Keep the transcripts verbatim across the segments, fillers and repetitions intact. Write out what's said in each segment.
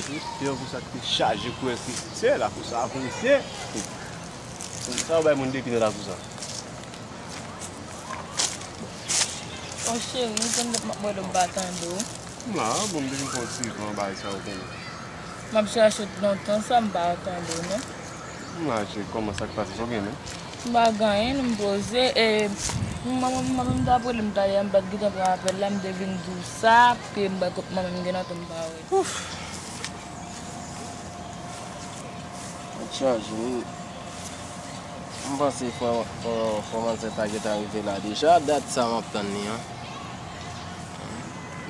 Te yon kou sa ki te chaje kou estrikti, se lakou sa, kou misye. Konn sa yo bay moun depi nan lakou sa. O cheri, tann m ap bwè dlo m pa tande w. M la, bon, m te vin pran ti van, bagay sa yo konnen. M ap chache w lontan sa, m pa tande w non. M la, cheri, kòman, sa k pase, sa w gen menm? M pa gen anyen, m poze, e, manman, manman m t ap rele m talè a, m pa t gentan pran apèl la, m te vin di w sa, ke m bay kot manman m gen lontan m pa wè. Ouf! Tèt chaje, wi. M panse fò, fò, fò manzè ta gentan rive la deja, dat sa m ap tann li an.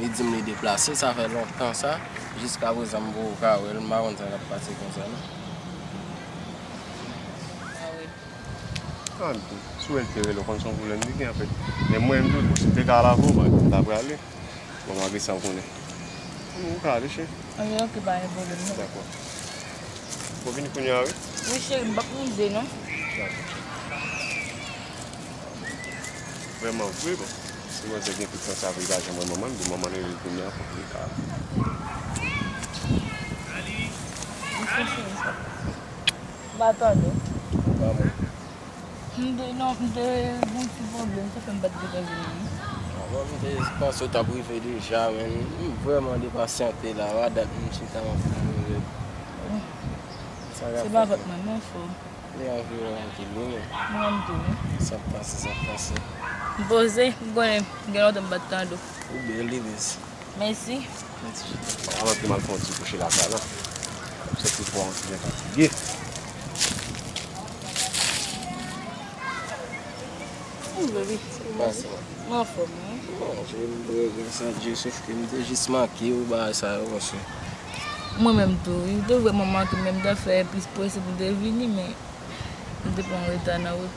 Li di m li deplase, sa fè lontan sa. Jiska prezan m poko ka wè l, m pa konn sa k ap pase konsa non. Tande, si w wè l te rele w, konn se yon pwoblèm li gen, anfèt. Men mwen menm tou, bon, si m te ka al avè w, m ta prale. Bon, malgre sa, w konnen. Ou ka ale, cheri. Ok, ok, pa gen pwoblèm non. Dakò. Ou vini kounye a, wi? Wi, cheri, m p ap mize non. Dakò. Vrèman vre, bon. Si manzè gen tout tan sa vre, li pa janm wè manman l, bon, manman l rele l kounye a, fòk li ka. Wi, cheri. M pa tande w. Ba mwen. M te, non, m te gen yon ti pwoblèm, sa fè m pa t gentan vini. Bon, m te panse w t ap rive deja, men m vrèman depasyante la, pa dat m chita m ap tann ou. Sa k ap fèt? Se pa fòt mwen non, fò. Li anviwon an ki li men. Mwen menm tou, wi. Sa k pase, sa k pase. M poze, m konnen gen lontan m pa t tande w. Ou bèl, Iris. Mèsi. Mèsi. Bon, anvan ke m al fè yon ti kouche lakay la. M santi kò an ti jan fatige. Wi, baby. Sa k pase? Mwen anfòm, wi. Bon, se m byen, gras a Dye, sof ke m te jis manke w bagay sa yo, paske mwen menm tou, wi, m te vrèman manke, men m ta fè plis prese pou m te vini, men m te pran reta nan wout.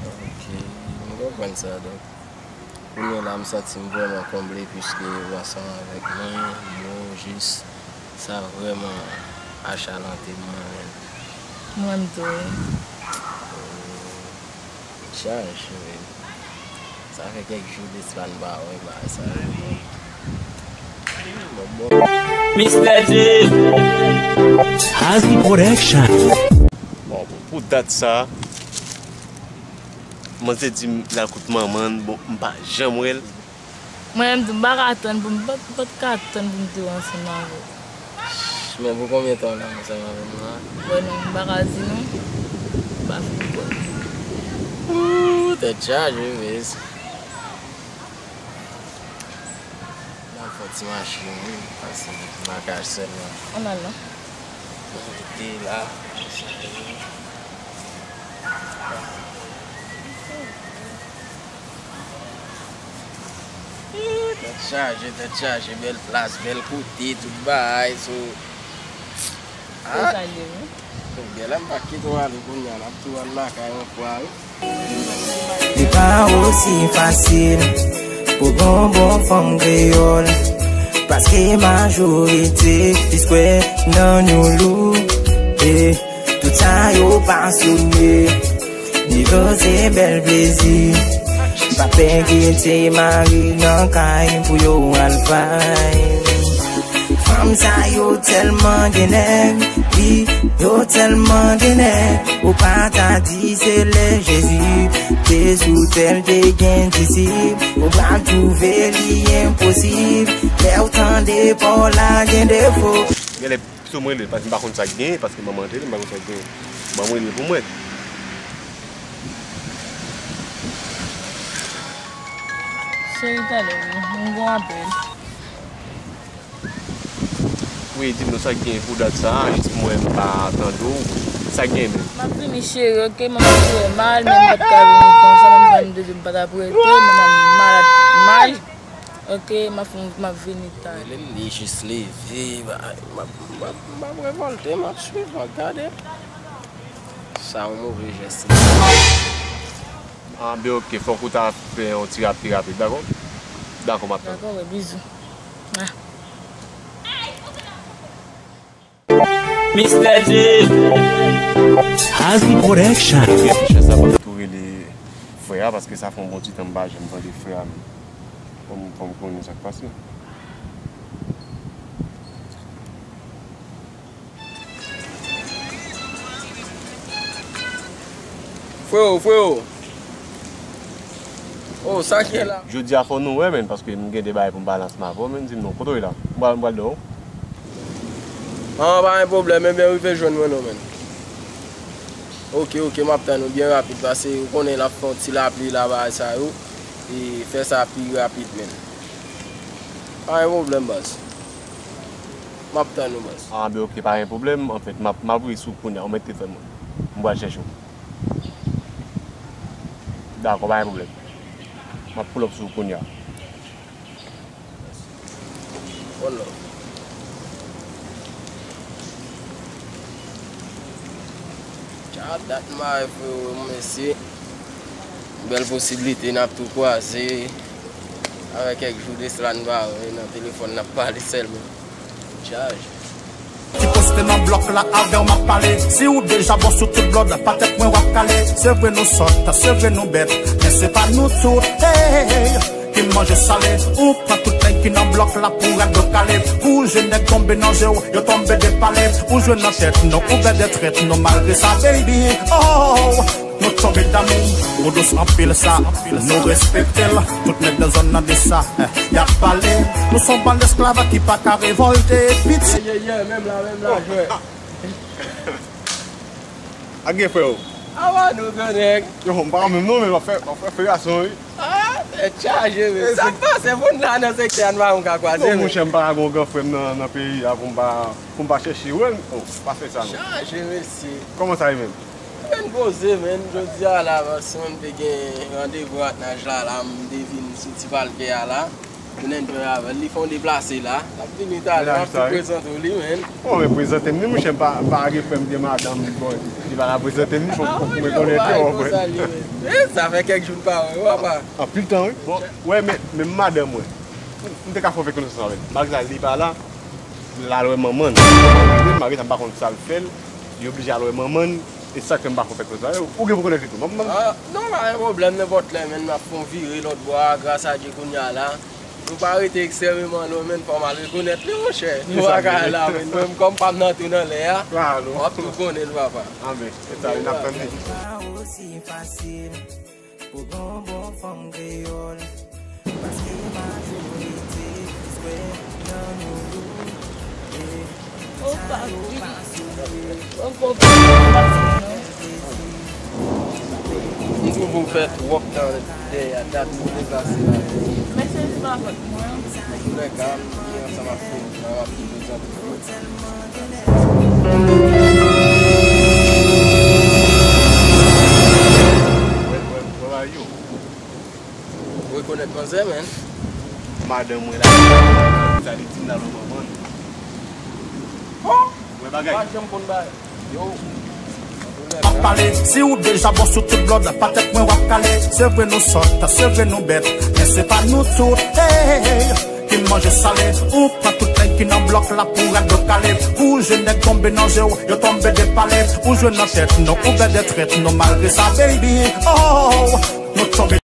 Ok, m konprann sa, donk. Kounye a la, m santi m vrèman konble piske ou ansanm avèk mwen, nou jis, sa vrèman achalante m, mwen menm. Mwen menm tou, wi. Tèt chaje, wi. Sa fè kèk jou depi m pa wè bagay sa yo. Bon, bon. Mister J. Hazy Production. Bon, pou dat sa, manzè di m l al kot manman l, bon, m pa janm wè l. Mwen menm tou, m pa ka tann pou m, m pa, m pa t ka tann pou m te ansanm avè w. Men pou konbyen tan w la ansanm avè m la? Bon, non, m pa ka di non. M pa fin kwè. Ooh, tèt chaje, mesye. M al fè ti mache, wi, pase lakay sèlman. Ann al non. Mwen rete la. Tèt chaje, tèt chaje, bèl plas, bèl kote, tout bagay, so. Ah. Bèl la, m pa kite w ale kounye a, n ap tou al lakay yon fwa, wi. Li pa osi fasil pou gon bon fanm kreyòl, paske majorite plis kwè nan nyoulou. E tout sa yo pasyone, devan se bèl plezi. Pa pè kite mari nan kay pou yo al bay. Fanm sa yo tèlman gen nèg, wi, yo tèlman gen nèg. Ou pa ta di se lè Jezi te sou tè l te gen disip. Ou pral twouve li enposib lè w tande pa w la gen defo. Genlè pito m rele l, paske m pa konn sa k genyen, paske manman an t rele m, m pa konn sa k genyen. Ban m rele l pou m wè. Cheri, talè, wi, m gon apèl. Wi, di m non, sa k gen pou dat sa a, jis pou mwen m pa tande w. Sa k gen menm? M ap vini, cheri, oke? Manman m fè mal, men m pa t ka vini konsa, menm jan m te di w m pa t ap rete, manman m malad, mal. Oke, m ap, m ap vini talè. Rele l, li jis leve, m ap, m ap, m ap, m ap revòlte, m ap swiv, m ap gade. Sa yon move jès li. Ah, ben oke, fòk ou ta fè yon ti rap pi rapid, dakò? Dakò, m ap tann. Dakò, wi, bizou. Ah. Mister J. Hazy Production. Ti chè sa pa tou rele frè a, paske sa fè yon bon ti tan m pa janm tande frè a menm. Fò m, fò m konnen sa k pase. Freo, freo. Oh, sa ki la? Jodi a fò nou wè, menn, paske m gen de bagay pou m pale ansanm avè w, menn, di m non, kote w ye la? M pral, m pral dèyè w. Ah, pa gen pwoblèm, ebyen, rive jwenn mwen non, menn. Ok, ok, m ap tann ou byen rapid, paske ou konnen l ap fè yon ti lapli la, bagay sa yo. E fè sa pi rapid, menn. Pa gen pwoblèm, baz. M ap tann ou, baz. Ah, ben, ok, pa gen pwoblèm. Anfèt, m ap, m ap voye sou kounya, ou mèt te fè mwen. M pral chèche w. Dakò, pa gen pwoblèm. M ap pull up sou ou kounya. One love. Tja dat mare freo, mesye. Bèl posiblite n ap tou kwaze. Avè kèk jou de sila n pa wè nan telefòn n ap pale sèlman. Chaj. Ti poste nan blòk la avè w m ap pale. Si ou deja bon sou tout blòd, pa tèt mwen w ap kale. Se vre nou sòt, se vre nou bèt, men se pa nou tout. Hey, ki manje sale, ou pran tout nèg ki nan blòk la pou rad do kale. Pou je nèg tonbe nan je w, yo tonbe de pale. Ou jwe nan tèt nou, ou bèt de trèt nou, malgre sa, baby. Oh, nou tonbe damou, ou dous anpil sa, nou respekte l. Tout nèg nan zòn nan di sa, eh, y ap pale. Nou se yon bann esklav ki pa ka revòlte, piti. Ayayay, menm la, menm la, jwè. A gen frè w. Awa nou, gran nèg. Yo, m pa menm non, men w ap fè, w ap fè, fè gason, wi. Ah, tèt chaje, men. Sa k pase, moun la nan sektè a, nou pa yon ka kwaze, non, men. Monchè, m pa ka gen yon gran frè m nan, nan peyi a pou m pa, pou m pa chèche wè l. Oh, pa fè sa, non. Chaje, mesye. Kòman sa ye menm? Mwen poze, men, jodi a la, paske mwen te gen randevou ak Naj la, la, m te vin soti pral fè a la. Vin enjoy avè l. Li fè yon deplase la. L ap vini talè, m ap tou prezante w li, men. Bon, men prezante m li, monchè, m pa, m pa gen frè m, gen madanm, bon, li pa ka prezante m li, fòk, fòk mwen konnen tou, w konprann. E, sa fè kèk jou n pa wè, w apa. Anpil tan, wi. Bon, wè, men, men madanm mwen. M te ka fè yon fè konesans avè l. Malgre sa, li pa la, l al wè manman l. Malgre sa, m pa konn sa l fè l, li oblije al wè manman l. E sa k fè m pa fè fèt konsa. Ou gen pou konnen li tou. Ah, non, pa gen pwoblèm, nenpòt lè, men, m ap fè yon vire lòt bò a, gras a Dye kounye a la. Nou pa rete ekstrèmeman lwen, men, fò m al rekonèt li, monchè. Nou pa ka la, men, mwen, kòm pa m nan tou nan lè a, w ap tou konnen l, papa. Anben, e sa, n ap tann li. Pou gon bon fanm kreyòl, paske majorite kwè nan nou. Ou pa di, ou pa di. Li toujou fè twòp tan dèyè dat pou deplase la. Men se li pa fòt mwen. Antouka, m byen ansanm ak nou, m ap prezante. Where, where, where are you? Ou rekonèt manzè, men. Madanm mwen la, sa li di m la, manman. Oh! Wè bagay. Pa janm konn bagay. Yo. Ap pale, si ou deja bon sou tout blòd, pa tèt mwen w ap kale. Se vre nou sòt, se vre nou bèt, men se pa nou tout. Hey, ki manje sale, ou pran tout nèg ki nan blòk la pou rad yo kale. Pou je nèg tonbe nan je w, yo tonbe de pale. Ou jwe nan tèt nou, ou bèt de trèt nou, malgre sa, baby. Oh, nou tonbe.